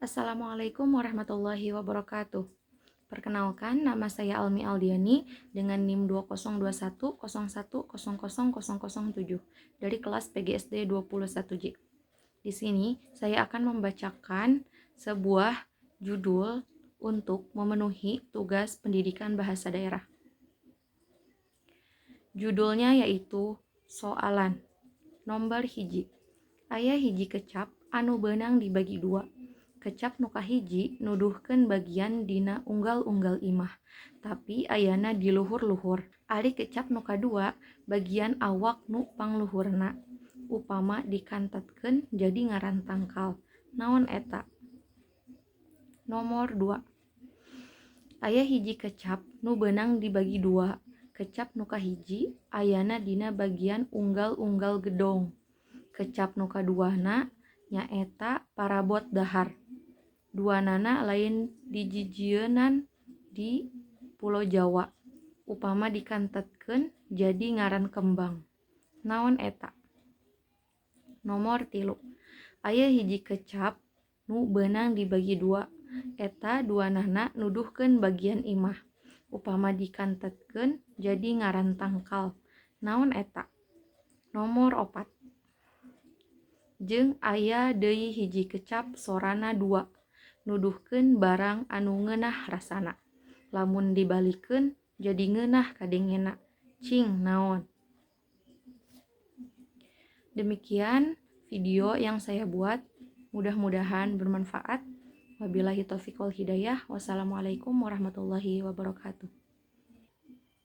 Assalamualaikum warahmatullahi wabarakatuh. Perkenalkan, nama saya Almi Aldiani dengan NIM 202101000007 dari kelas PGSD 21J. Di sini saya akan membacakan sebuah judul untuk memenuhi tugas pendidikan bahasa daerah. Judulnya yaitu Soalan. Nomor 1. Aya hiji kecap anu beunang dibagi dua. Kecap nu kahiji nuduhkeun bagian dina unggal-unggal imah, tapi ayana di luhur-luhur. Ari kecap nu kadua bagian awak nu pangluhurna. Upama dikantetkeun jadi ngaran tangkal. Naon eta? Nomor 2. Aya hiji kecap nu beunang dibagi dua. Kecap nu kahiji ayana dina bagian unggal-unggal gedong. Kecap nu kaduana nyaeta parabot dahar. Duanana lain dijijieunnan di Pulo Jawa. Upama dikantetkeun jadi ngaran kembang. Naon eta? Nomor 3. Aya hiji kecap nu beunang dibagi dua. Eta duanana nuduhkeun bagian imah. Upama dikantetkeun jadi ngaran tangkal. Naon eta? Nomor 4. Jeung aya deui hiji kecap sorana dua. Nuduhkeun barang anu ngeunah rasana. Lamun dibalikeun jadi ngeunah kadengena. Cing naon? Demikian video yang saya buat. Mudah-mudahan bermanfaat. Wabillahi taufiq wal hidayah. Wassalamualaikum warahmatullahi wabarakatuh.